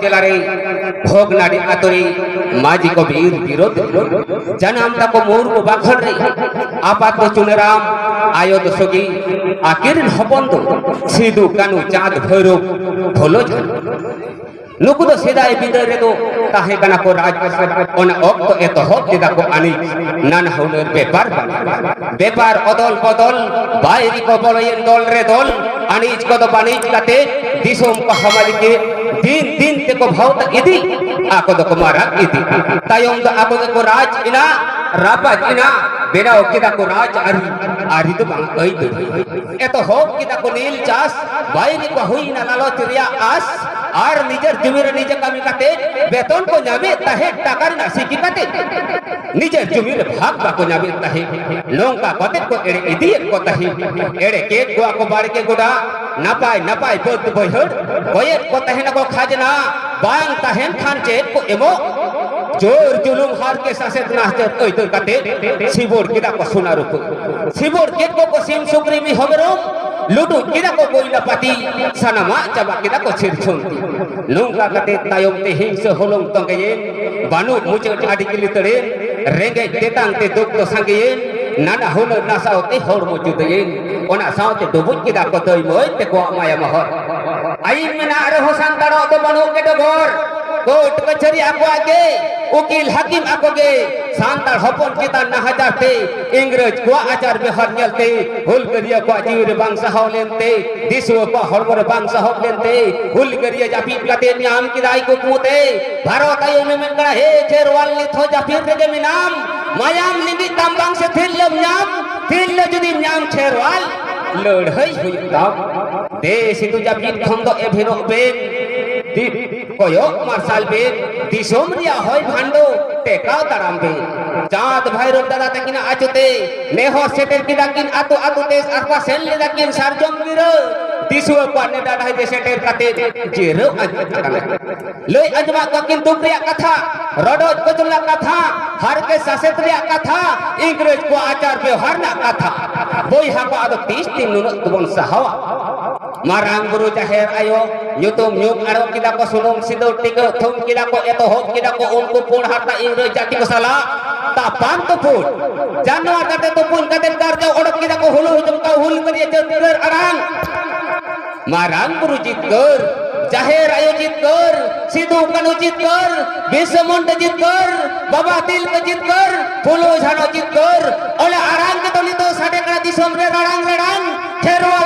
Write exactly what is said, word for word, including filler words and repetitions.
ᱡᱮᱞᱟ ᱨᱮ ᱵᱷᱚᱜᱽᱱᱟᱰᱤ ᱟᱛᱳ ᱨᱮ ᱢᱟᱹᱡᱷᱤ ᱠᱚ ᱵᱤᱨ ᱵᱤᱨᱳᱫᱷ ᱨᱮ ᱡᱟᱱᱟᱢ ᱛᱟᱠᱚ ᱢᱩᱨᱢᱩ ᱵᱟᱠᱷᱳᱞ ᱨᱮ ᱟᱯᱟᱛ ᱫᱚ ᱪᱩᱱᱟᱹᱨᱟᱢ, ᱟᱭᱳ ᱫᱚ ᱥᱚᱜᱤ, ᱟᱹᱠᱤᱱ ᱨᱮᱱ ᱦᱚᱯᱚᱱ ᱫᱚ ᱥᱤᱫᱩ, ᱠᱟᱹᱱᱩ, ᱪᱟᱸᱫᱽ, ᱵᱷᱳᱭᱨᱳᱵ, ᱯᱷᱩᱞᱳ, ᱡᱷᱟᱱᱳ᱾ ᱱᱩᱠᱩ ᱫᱚ ᱥᱮᱫᱟᱭ ᱵᱤᱫᱟᱹᱞ ᱨᱮᱫᱚ ᱛᱟᱦᱮᱸ ᱠᱟᱱᱟ ᱠᱚ ᱨᱟᱡᱽ, ᱚᱱᱟ ᱚᱠᱛᱚ ᱮᱛᱚᱦᱚᱵ ᱞᱮᱫᱟ ᱠᱚ ᱟᱹᱱᱤᱡ ᱱᱟᱱᱟ ᱦᱩᱱᱟᱹᱨ ᱵᱮᱯᱟᱨ ᱵᱟᱹᱱᱤᱡ᱾ ᱵᱮᱯᱟᱨ ᱚᱫᱚᱞ ᱵᱚᱫᱚᱞ, ᱵᱟᱭᱨᱤ ᱠᱚ ᱵᱚᱞᱚᱭᱮᱱ ᱫᱚᱞ ᱨᱮ ᱫᱚᱞ, ᱟᱹᱱᱤᱡ ᱠᱚᱫᱚ ᱵᱟᱹᱱᱤᱡ ᱠᱟᱛᱮ ᱫᱤᱥᱚᱢ ᱠᱚ ᱦᱟᱢᱟᱞ ᱠᱮᱫ᱾ ᱫᱤᱱ ᱫᱤᱱ ᱛᱮᱠᱚ ᱵᱷᱟᱣᱛᱟ ᱤᱫᱤ, ᱟᱠᱚ ᱫᱚᱠᱚ ᱢᱟᱨᱟᱝ ᱤᱫᱤ᱾ ᱛᱟᱭᱚᱢ ᱫᱚ ᱟᱠᱚ ᱜᱮᱠᱚ ᱨᱟᱡᱽ ᱮᱱᱟ, ᱨᱟᱯᱟᱡᱽ ᱮᱱᱟ, ᱵᱮᱱᱟᱣ ᱠᱮᱫᱟ ᱠᱚ ᱨᱟᱡᱽ ᱟᱹᱨᱤ, ᱟᱹᱨᱤ ᱫᱚ ᱵᱟᱝ ᱟᱹᱭᱫᱟᱹᱨᱤ᱾ ᱮᱛᱚᱦᱚᱵ ᱠᱮᱫᱟ ᱠᱚ ᱱᱤᱞ ᱪᱟᱥ, ᱵᱟᱭᱨᱤ ᱠᱚ ᱦᱩᱭᱱᱟ ᱞᱟᱞᱚᱪ ᱨᱮᱭᱟᱜ ᱟᱥ, ᱟᱨ ᱱᱤᱡᱮᱨ ᱡᱩᱢᱤ ᱨᱮ ᱱᱤᱡᱮ ᱠᱟᱹᱢᱤ ᱠᱟᱛᱮ ᱵᱮᱛᱚᱱ ᱠᱚ ᱧᱟᱢᱮᱫ ᱛᱟᱦᱮᱸᱫ ᱴᱟᱠᱟ ᱨᱮᱱᱟᱜ ᱥᱤᱠᱤ ᱠᱟᱛᱮ᱾ ᱱᱤᱡᱮᱨ ᱡᱩᱢᱤ ᱨᱮ ᱵᱷᱟᱜᱽ ᱵᱟᱠᱚ ᱧᱟᱢᱮᱫ ᱛᱟᱦᱮᱸᱫ᱾ ᱱᱚᱝᱠᱟ ᱠᱟᱛᱮ ᱠᱚ ᱮᱲᱮ ᱤᱫᱤᱭᱮᱫ ᱠᱚ ᱛᱟᱦᱮᱸᱫ᱾ ᱮᱲᱮ ᱠᱮᱫ ᱠᱚᱣᱟ ᱠᱚ ᱵᱟᱲᱜᱮ ᱜᱚᱰᱟ, ᱱᱟᱯᱟᱭ ᱱᱟᱯᱟᱭ ᱵᱟᱹᱫᱽ ᱵᱟᱹᱭᱦᱟᱹᱲ, ᱠᱚᱭᱮᱫ ᱠᱚ ᱛᱟᱦᱮᱱᱟᱠᱚ ᱠᱷᱟᱡᱽᱱᱟ, ᱵᱟᱝ ᱛᱟᱦᱮᱱ ᱠᱷᱟᱱ ᱪᱮᱫ ᱠᱚ ᱮᱢᱚᱜ? ᱡᱳᱨ ᱡᱩᱞᱩᱢ ᱦᱟᱨ ᱠᱮ ᱥᱟᱥᱮᱛ ᱱᱟᱦᱟᱪᱟᱨ ᱟᱹᱭᱫᱟᱹᱨ ᱠᱟᱛᱮ ᱥᱤᱵᱚᱲ ᱠᱮᱫᱟ ᱠᱚ ᱥᱚᱱᱟ ᱨᱩᱯᱟᱹ᱾ ᱥᱤᱵᱚᱲ ᱠᱮᱫ ᱠᱚ ᱠᱚ ᱥᱤᱢ ᱥᱩᱠᱨᱤ ᱢᱤᱦᱩ ᱢᱮᱨᱚᱢ, ᱞᱩᱴᱩᱡ ᱠᱮᱫᱟ ᱠᱚ ᱠᱚᱭᱞᱟ ᱯᱟᱹᱛᱤ, ᱥᱟᱱᱟᱢᱟᱜ ᱪᱟᱵᱟ ᱠᱮᱫᱟ ᱠᱚ ᱪᱷᱤᱨ ᱪᱷᱚᱱᱛᱤ᱾ ᱱᱚᱝᱠᱟ ᱠᱟᱛᱮ ᱛᱟᱭᱚᱢ ᱛᱮ ᱦᱤᱝᱥᱟᱹ ᱦᱚᱞᱚᱝ ᱛᱚᱸᱜᱮᱭᱮᱱ, ᱵᱟᱹᱱᱩᱜ ᱢᱩᱪᱟᱹᱫ ᱟᱹᱰᱤ ᱜᱮ ᱞᱤᱛᱟᱹᱲᱮᱱ, ᱨᱮᱸᱜᱮᱡ ᱛᱮᱛᱟᱝ ᱛᱮ ᱫᱩᱠ ᱫᱚ ᱥᱟᱸᱜᱮᱭᱮᱱ, ᱱᱟᱱᱟ ᱦᱩᱱᱟᱹᱨ ᱱᱟᱥᱟᱣ ᱛᱮ ᱦᱚᱲᱢᱚ ᱡᱩᱫᱟᱹᱭᱮᱱ᱾ ᱚᱱᱟ ᱥᱟᱶᱛᱮ ᱰᱩᱵᱩᱡ ᱠᱮᱫᱟ ᱠᱚ ᱫᱟᱹᱭ ᱢᱟᱹᱭ ᱛᱮᱠᱚᱣᱟᱜ ᱢᱟᱭᱟ ᱢᱚᱦᱚᱨ᱾ ᱟᱹᱭᱤᱱ ᱢᱮᱱᱟᱜ ᱨᱮᱦᱚᱸ ᱥᱟᱱᱛᱟᱲᱚᱜ ᱫᱚ ᱵᱟᱹᱱᱩᱜ ᱜᱮ ᱰᱚᱜᱚᱨ᱾ ᱠᱳᱨᱴ ᱠᱟᱹᱪᱷᱟᱹᱨᱤ ᱟᱠᱚᱣᱟᱜ ᱜᱮ, ᱩᱠᱤᱞ ᱦᱟᱹᱠᱤᱢ ᱟᱠᱚ ᱜᱮ᱾ ᱥᱟᱱᱛᱟᱲ ᱦᱚᱯᱚᱱ ᱪᱮᱛᱟᱱ ᱱᱟᱦᱟᱪᱟᱨ ᱛᱮ, ᱤᱝᱨᱮᱡᱽ ᱠᱚᱣᱟᱜ ᱟᱪᱟᱨ ᱵᱮᱣᱦᱟᱨ ᱧᱮᱞᱛᱮ, ᱦᱩᱞᱜᱟᱹᱨᱤᱭᱟᱹ ᱠᱚᱣᱟᱜ ᱡᱤᱣᱤ ᱨᱮ ᱵᱟᱝ ᱥᱟᱦᱟᱣ ᱞᱮᱱᱛᱮ, ᱫᱤᱥᱩᱣᱟᱹ ᱠᱚᱣᱟᱜ ᱦᱚᱲᱢᱚ ᱨᱮ ᱵᱟᱝ ᱥᱟᱦᱟᱣ ᱞᱮᱱᱛᱮ, ᱦᱩᱞᱜᱟᱹᱨᱤᱭᱟᱹ ᱡᱟᱹᱯᱤᱫ ᱠᱟᱛᱮ ᱧᱟᱢ ᱠᱮᱫᱟᱭ ᱠᱩᱠᱢᱩ ᱛᱮ᱾ ᱵᱷᱟᱨᱚᱛ ᱟᱭᱳ ᱢᱮᱢᱮᱱ ᱠᱟᱱᱟ, ᱦᱮ ᱠᱷᱮᱨᱣᱟᱞ, ᱱᱤᱛ ᱦᱚᱸ ᱡᱟᱹᱯᱤᱫ ᱨᱮᱜᱮ ᱢᱮᱱᱟᱢ? ᱢᱟᱭᱟᱢ ᱞᱤᱸᱜᱤᱜ ᱛᱟᱢ ᱵᱟᱝ ᱥᱮ ᱛᱤᱨᱞᱟᱹᱢ ᱧᱟᱢ? ᱛᱤᱨᱞᱟᱹ ᱡᱩᱫᱤᱢ ᱧᱟᱢ ᱠᱷᱮᱨᱣᱟᱞ, ᱞᱟᱹᱲᱦᱟᱹᱭ ᱦᱩᱭᱩᱜ ᱛᱟᱢ᱾ ᱫᱮ ᱥᱤᱫᱩ, ᱡᱟᱹᱯᱤᱫ ᱠᱷᱚᱱ ᱫᱚ ᱮᱵᱷᱮᱱᱚᱜ ᱵᱮᱱ᱾ ᱫᱤᱯ ᱠᱚᱭᱚᱜ ᱢᱟᱨᱥᱟᱞ ᱵᱮᱱ, ᱫᱤᱥᱚᱢ ᱨᱮᱭᱟᱜ ᱦᱚᱭ ᱵᱷᱟᱱᱰᱚ ᱴᱮᱠᱟᱣ ᱫᱟᱨᱟᱢ ᱵᱮᱱ᱾ ᱪᱟᱸᱫ ᱵᱷᱟᱭᱨᱚᱵ ᱫᱟᱫᱟ ᱛᱟᱹᱠᱤᱱᱟᱜ ᱟᱹᱪᱩᱛᱮ ᱱᱮᱦᱚᱨ ᱥᱮᱴᱮᱨ ᱠᱮᱫᱟ ᱠᱤᱱ ᱟᱹᱛᱩ ᱟᱹᱛᱩ ᱛᱮ, ᱟᱨ ᱠᱚ ᱥᱮᱱ ᱞᱮᱫᱟ ᱠᱤᱱ ᱥᱟᱨᱡᱚᱢ ᱜᱤᱨᱟᱹ᱾ ᱫᱤᱥᱩᱣᱟᱹ ᱠᱚᱣᱟᱜ ᱱᱮᱰᱟ ᱰᱟᱹᱦᱤ ᱨᱮ ᱥᱮᱴᱮᱨ ᱠᱟᱛᱮ ᱡᱤᱨᱟᱹᱣ ᱟᱸᱡᱚᱢ ᱟᱠᱟᱱᱟ᱾ ᱞᱟᱹᱭ ᱟᱸᱡᱚᱢᱟᱜ ᱠᱚᱣᱟ ᱠᱤᱱ ᱫᱩᱠ ᱨᱮᱭᱟᱜ ᱠᱟᱛᱷᱟ, ᱨᱚᱰᱚᱡ ᱠᱚᱪᱞᱚᱱ ᱨᱮᱭᱟᱜ ᱠᱟᱛᱷᱟ, ᱦᱟᱨᱠᱮᱛ ᱥᱟᱥᱮᱛ ᱨᱮᱭᱟᱜ ᱠᱟᱛᱷᱟ, ᱤᱝᱨᱮᱡᱽ ᱠᱚᱣᱟᱜ ᱟᱪᱟᱨ ᱵᱮᱣᱦᱟᱨ ᱨᱮᱱᱟᱜ ᱠᱟᱛᱷᱟ᱾ ᱵᱚᱭᱦᱟ ᱠᱚ, ᱟᱫᱚ ᱛᱤᱥ ᱫᱤᱱ ᱱᱩᱱᱟᱹᱜ ᱫᱚᱵᱚᱱ ᱥᱟᱦᱟᱣᱟ? ᱢᱟᱨᱟᱝ ᱵᱩᱨᱩ ᱡᱟᱦᱮᱨ ᱟᱭᱳ ᱧᱩᱛᱩᱢ ᱧᱩᱢ ᱟᱲᱚ ᱠᱮᱫᱟ ᱠᱚ, ᱥᱩᱱᱩᱢ ᱥᱤᱸᱫᱩᱨ ᱴᱤᱠᱟᱹ ᱛᱷᱩᱢ ᱠᱮᱫᱟ ᱠᱚ, ᱮᱛᱚᱦᱚᱵ ᱠᱮᱫᱟ ᱠᱚ ᱩᱱᱠᱩ ᱯᱩᱸᱰ ᱦᱟᱨᱛᱟ ᱤᱝᱨᱮᱡᱽ ᱡᱟᱹᱛᱤ ᱠᱚ ᱥᱟᱞᱟᱜ ᱛᱟᱯᱟᱢ ᱛᱩᱯᱩᱫ᱾ ᱡᱟᱱᱣᱟᱨ ᱠᱟᱛᱮ ᱛᱩᱯᱩᱫ ᱠᱟᱛᱮ ᱜᱟᱨᱡᱟᱣ ᱚᱰᱚᱠ ᱠᱮᱫᱟ ᱠᱚ ᱦᱩᱞᱩ ᱦᱩᱡᱩᱢ ᱠᱟᱣ ᱦᱩᱞ ᱠᱟᱹᱨᱤᱭᱟᱹ ᱡᱟᱹᱛ ᱨᱟᱹᱲ ᱟᱲᱟᱝ᱾ ᱢᱟᱨᱟᱝ ᱵᱩᱨᱩ ᱡᱤᱛᱠᱟᱹᱨ, ᱡᱟᱦᱮᱨ ᱟᱭᱳ ᱡᱤᱛᱠᱟᱹᱨ, ᱥᱤᱫᱩ ᱠᱟᱹᱱᱦᱩ ᱡᱤᱛᱠᱟᱹᱨ, ᱵᱤᱨᱥᱟ ᱢᱩᱱᱰᱟ ᱡᱤᱛᱠᱟᱹᱨ, ᱵᱟᱵᱟ ᱛᱤᱞᱠᱟᱹ ᱡᱤᱛᱠᱟᱹᱨ, ᱯᱷᱩᱞᱳ ᱡᱷᱟᱱᱚ ᱡᱤᱛᱠᱟᱹᱨ᱾ ᱚᱱᱟ ᱟᱲᱟᱝ ᱜᱮᱛᱚ ᱱᱤᱛᱚᱜ ᱥᱟᱰᱮ ᱠᱟᱱᱟ ᱫᱤᱥᱚᱢ ᱨᱮ ᱨᱟᱲᱟᱝ ᱨᱟᱲᱟᱝ᱾ ᱠᱷᱮᱨᱣᱟᱞ